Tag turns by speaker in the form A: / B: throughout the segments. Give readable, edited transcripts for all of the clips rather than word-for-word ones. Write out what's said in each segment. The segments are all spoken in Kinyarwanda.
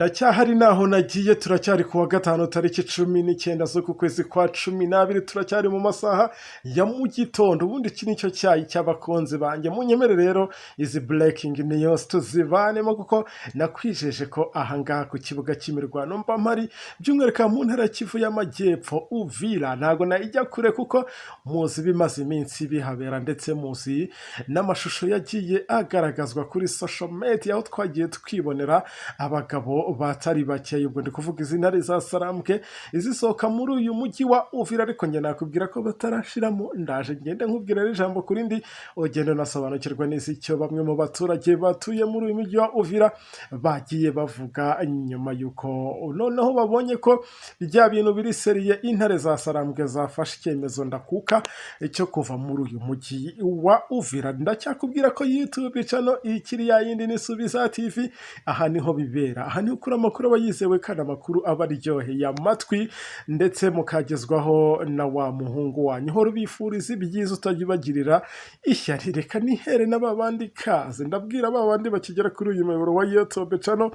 A: Ndacyahari naho nagiye. Turacyari kuwa gatanu, tariki 19 z'uku kwezi kwa 12, turacyari mu masaha ya mu gitondo. Ubundi iki nicyo cyayi cy'abakunzi banjye. Munyemere rero izi breaking news tuzivanemo, kuko nakwijeje ko ahangaha ku kibuga cy'imirwano mba mpari, by'umwihariko mu ntara ya Kivu y'Amajyepfo, Uvira. Ntabwo najya kure kuko muzi bimaze iminsi bihabera, ndetse muzi n'amashusho yagiye agaragazwa kuri social media, aho twagiye twibonera abagabo batari bakeya. Ubwo ndi kuvuga izi ntare za Sarambwe izisohoka muri uyu mujyi wa Uvira, ariko njye nakubwira ko batarashiramo. Ndaje ngende nkubwira rero ijambo kuri ndi, ugenda unasobanukirwa neza icyo bamwe mu baturage batuye muri uyu mujyi wa Uvira bagiye bavuga nyuma y'uko noneho babonye ko bya bintu biri sérieux, intare za Sarambwe zafashe icyemezo ndakuka cyo kuva muri uyu mujyi wa Uvira. Ndacyakubwira ko YouTube channel ikiri ya yindi, ni Subiza TV. Aha niho bibera, aha niho ukura amakuru aba yizewe kandi amakuru aba aryoheye amatwi, ndetse mukagezwaho na wa muhungu wanyu uhora ubifuriza ibyiza, utajya ubagirira ishyari. Reka nihere na ba bandi kaze. Ndabwira ba bandi bakigera kuri uyu muyoboro wa YouTube channel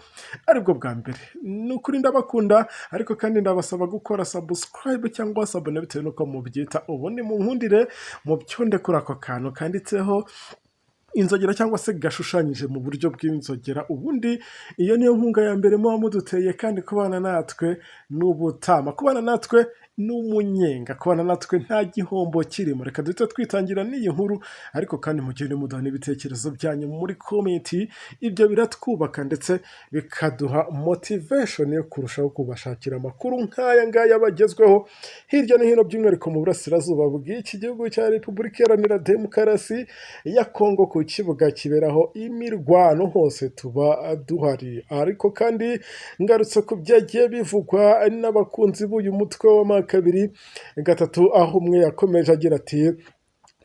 A: aribwo bwa mbere, ni ukuri ndabakunda, ariko kandi ndabasaba gukora subscribe cyangwa s'abonner bitewe n'uko mubyita. Ubundi munkundire mubyonde kuri ako kantu kanditseho inzogera cyangwa se gashushanyije mu buryo bw'inzogera. Ubundi iyo niyo nkunga ya mbere muba muduteye, kandi kubana natwe ni ubutama, kubana natwe ni umunyenga, kubana natwe nta gihombo kirimo. Reka duhite twitangira n'iyi nkuru, ariko kandi mugende muduha n'ibitekerezo byanyu muri comment. Ibyo biratwubaka ndetse bikaduha motivation yo kurushaho kubashakira amakuru nk'aya ngaya bagezweho hirya no hino, by'umwihariko mu burasirazuba bw'iki gihugu cya Repubulika Iharanira Demokarasi ya Kongo. Ku kibuga kiberaho imirwano hose tuba duhari. Ariko kandi ngarutse ku byagiye bivugwa n'abakunzi b'uyu mutwe wa M23, aho umwe yakomeje agira ati: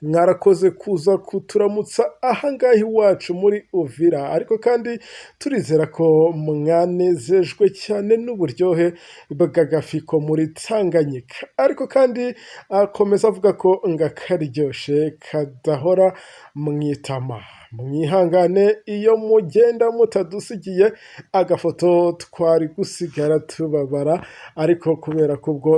A: "Mwarakoze kuza kuturamutsa ahangaha iwacu muri Uvira, ariko kandi turizera ko mwanezejwe cyane n'uburyohe bw'agafiko muri Tanganyika." Ariko kandi akomeza avuga ko ngo akaryoshe kadahora mu itama. "Mwihangane, iyo mugenda mutadusigiye agafoto twari gusigara tubabara, ariko kubera ko ubwo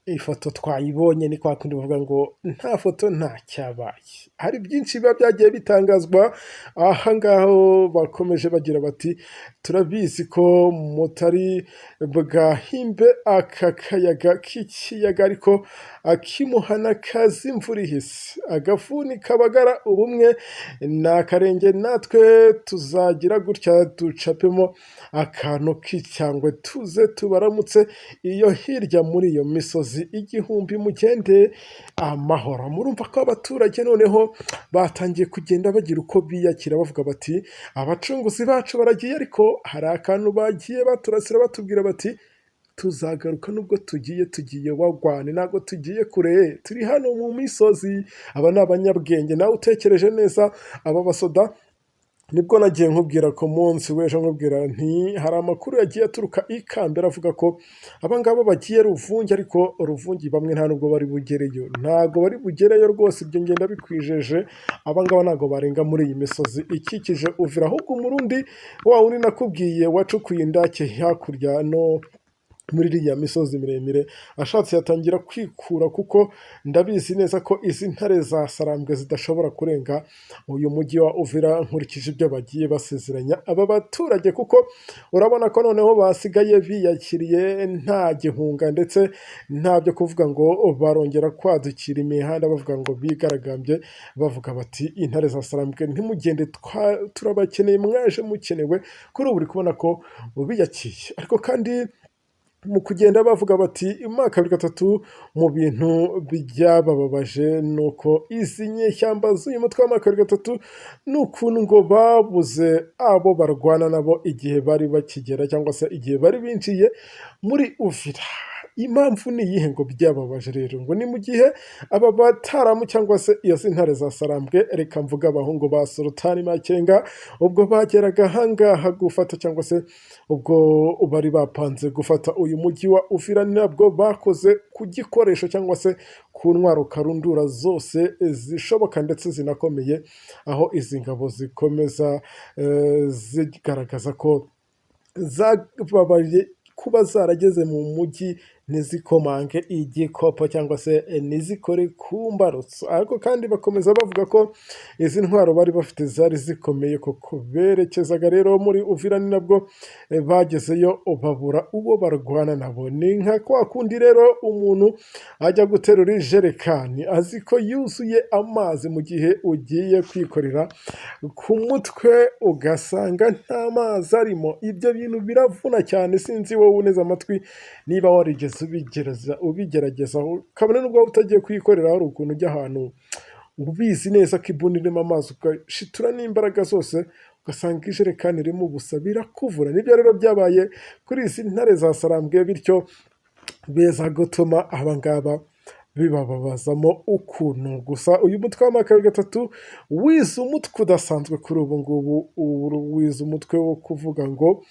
A: ifoto twayibonye, ni kwa kundi bavuga ngo nta foto nta cyabaye." Hari byinshi biba byagiye bitangazwa aha ngaho. Bakomeje bagira bati: "Turabizi ko mutari bwahimbe aka kayaga k'ikiyaga, ariko akimuhana kazi imvura ihise, agafuni kabagara ubumwe ni akarenge. Natwe tuzagira gutya ducapemo akantu k'icyangwe, tuze tubaramutse iyo hirya muri iyo misozi igihumbi. Mugende amahoro." Murumva ko abaturage noneho batangiye kugenda bagira uko biyakira, bavuga bati: "Abacunguzi bacu baragiye, ariko hari akantu bagiye baturasira, batubwira bati tuzagaruka. Nubwo tugiye, tugiye wagwane, ntabwo tugiye kure, turi hano mu misozi." Aba ni abanyabwenge. Nawe utekereje neza, aba basoda, nibwo nagiye nkubwira ku munsi w'ejo, nkubwira nti hari amakuru yagiye aturuka i Kambere avuga ko abangaba bagiye Ruvungi, ariko Ruvungi bamwe nta nubwo bari bugereyo, ntabwo bari bugereyo rwose. Ibyo ngenda bikwijeje, abangaba ntabwo barenga muri iyi misozi ikikije Uvira. Ahubwo Umurundi wa wundi nakubwiye wacukuye indake hakurya no muri iriya misozi miremire, ashatse yatangira kwikura, kuko ndabizi neza ko izi ntare za Sarambwe zidashobora kurenga uyu mujyi wa Uvira, nkurikije ibyo bagiye basezeranya aba baturage, kuko urabona ko noneho basigaye biyakiriye nta gihunga, ndetse nta byo kuvuga ngo barongera kwadukira imihanda bavuga ngo bigaragambye, bavuga bati: "Intare za Sarambwe ntimugende, turabakeneye, mwaje mukenewe." Kuri ubu uri kubona ko biyakiye, ariko kandi mu kugenda bavuga bati umwaka 23, mu bintu byabababaje ni uko izi nyeshyamba z'uyu mutwe wa 23 ni ukuntu ngo babuze abo barwana nabo igihe bari bakigera cyangwa se igihe bari binjiye muri Uvira. Impamvu ni iyihe ngo byababaje rero? Ngo ni mu gihe aba bataramu cyangwa se iyo ntare za Sarambwe, reka mvuga abahungu ba Sultani Makenga, ubwo bageraga ahangaha gufata cyangwa se ubwo bari bapanze gufata uyu mujyi wa Uvira, nabwo bakoze ku gikoresho cyangwa se ku ntwaro karundura zose zishoboka ndetse zinakomeye, aho izi ngabo zikomeza zigaragaza ko Zababaye kuba zarageze mu mujyi ntizikomange igikopo cyangwa se ntizikore ku mbarutso. Ariko kandi bakomeza bavuga ko izi ntwaro bari bafite zari zikomeye koko. Berekezaga rero muri Uvira, ni nabwo bagezeyo babura uwo barwana nabo. Ni nka kwa kundi rero umuntu ajya guterura ijerekani azi ko yuzuye amazi, mu gihe ugiye kwikorera ku mutwe ugasanga nta mazi arimo. Ibyo bintu biravuna cyane. Sinzi wowe uneze amatwi niba warigeze ubigeragezaho, kabone n'ubwo waba utagiye kuyikorera, hari ukuntu ujya ahantu ubizi neza ko ibuni irimo amazi, ugashitura n'imbaraga zose, ugasanga ijerekani irimo ubusa, birakuvuna. Nibyo rero byabaye kuri izi ntare za Sarambwe, bityo beza gutuma abangaba bibababazamo ukuntu. Gusa uyu mutwe wa 23 wize umutwe udasanzwe kuri ubu ngubu, wize umutwe wo kuvuga ngo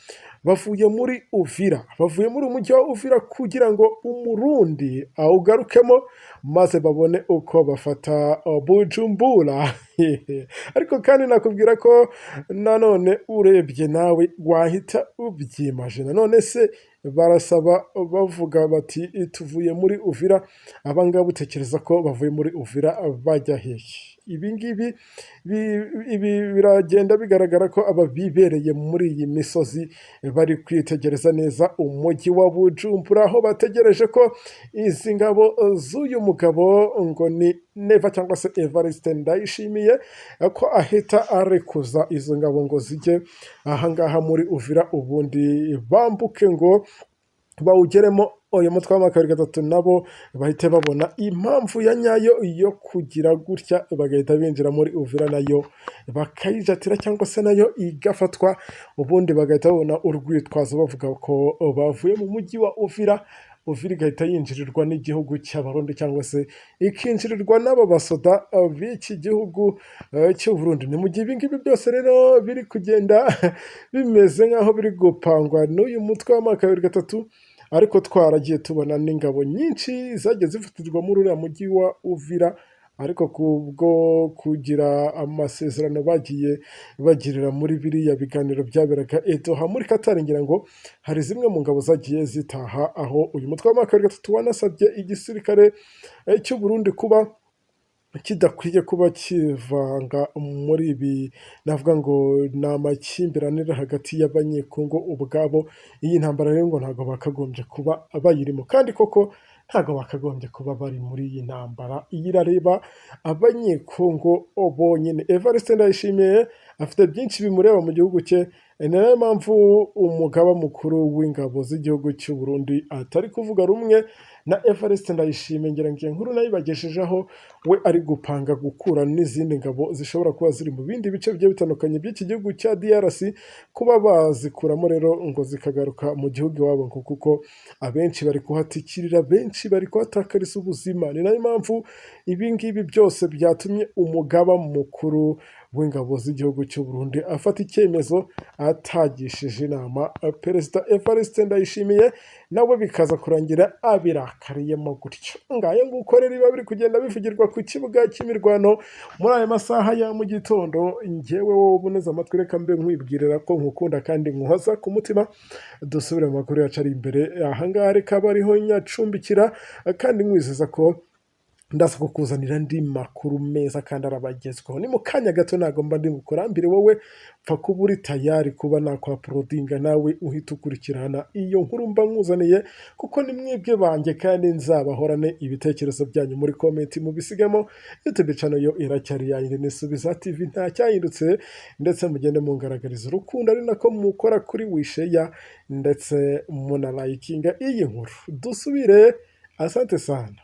A: bavuye muri Uvira, bavuye muri umujyi wa Uvira kugira ngo Umurundi awugarukemo, maze babone uko bafata Bujumbura. Ariko kandi nakubwira ko nanone urebye nawe wahita ubyimajina. None se barasaba bavuga bati tuvuye muri Uvira, abangaba utekereza ko bavuye muri Uvira bajya hehe? Ibi ngibi ibi biragenda bigaragara ko aba bibereye muri iyi misozi bari kwitegereza neza umujyi wa Bujumbura, aho bategereje ko izi ngabo z'uyu mugabo ngo ni Neva cyangwa se Evariste Ndayishimiye, ko ahita arekuza izo ngabo ngo zijye ahangaha muri Uvira, ubundi bambuke ngo bawugeremo. Uyu mutwe wa 23 nabo bahite babona impamvu ya nyayo yo kugira gutya, bagahita binjira muri Uvira nayo bakayijatira cyangwa se nayo igafatwa, ubundi bagahita babona urwitwazo bavuga ko bavuye mu mujyi wa Uvira. Uvira igahita yinjirirwa n'igihugu cy'Abarundi cyangwa se ikinjirirwa n'aba basoda b'iki gihugu cy'u Burundi. Ni mu gihe ibi ngibi byose rero biri kugenda bimeze nk'aho biri gupangwa n'uyu mutwe wa 23, ariko twaragiye tubona n'ingabo nyinshi zagiye zifatirwa muri uriya mujyi wa Uvira, ariko kubwo kugira amasezerano bagiye bagirira muri biriya biganiro byaberaga i Doha muri Qatar, ngira ngo hari zimwe mu ngabo zagiye zitaha, aho uyu mutwe wa 23 wanasabye igisirikare cy'u Burundi kuba kidakwiye kuba kivanga muri ibi, navuga ngo ni amakimbirane ari hagati y'Abanyekongo ubwabo. Iyi ntambara rero ngo ntabwo bakagombye kuba bayirimo, kandi koko ntabwo bakagombye kuba bari muri iyi ntambara. Iyi irareba Abanyekongo bonyine. Evariste Ndayishimiye afite byinshi bimureba mu gihugu cye, ni nayo mpamvu umugaba mukuru w'ingabo z'igihugu cy'u Burundi atari kuvuga rumwe na Evariste Ndayishimiye. Ngira ngo iyo nkuru nayibagejejeho, we ari gupanga gukura n'izindi ngabo zishobora kuba ziri mu bindi bice bigiye bitandukanye by'iki gihugu cya DRC, kuba bazikuramo rero ngo zikagaruka mu gihugu iwabo, ngo kuko abenshi bari kuhatikirira, benshi bari kuhatakariza ubuzima. Ni nayo mpamvu ibi ngibi byose byatumye umugaba mukuru w'ingabo z'igihugu cy'u Burundi afata icyemezo atagishije inama Perezida Evariste Ndayishimiye, nawe bikaza kurangira abirakariyemo gutyo. Ngayo nguko rero biba biri kugenda bivugirwa ku kibuga cy'imirwano muri aya masaha ya mu gitondo. Njyewe wowe uboneze amatwi, reka mbe nkwibwirira ko nkukunda kandi nkuhoza ku mutima. Dusubire mu makuru yacu ari imbere ahangaha, reka bariho nyacumbikira, kandi nkwizeza ko ndaza kukuzanira andi makuru meza kandi arabagezweho. Ni mu kanya gato, ntabwo mba ndi bukurambire. Wowe pfa kuba uri tayari kuba nakwapolodinga, nawe uhita ukurikirana iyo nkuru mba nkuzaniye, kuko ni mwebwe banjye kandi nzabahorane. Ibitekerezo byanyu muri comment mubisigamo. YouTube channel yo iracyari yayindi, ni Subiza TV, nta cyahindutse. Ndetse mugende mungaragariza urukundo ari nako mukora kuri wi share ndetse munalayikinga iyi nkuru. Dusubire, asante sana.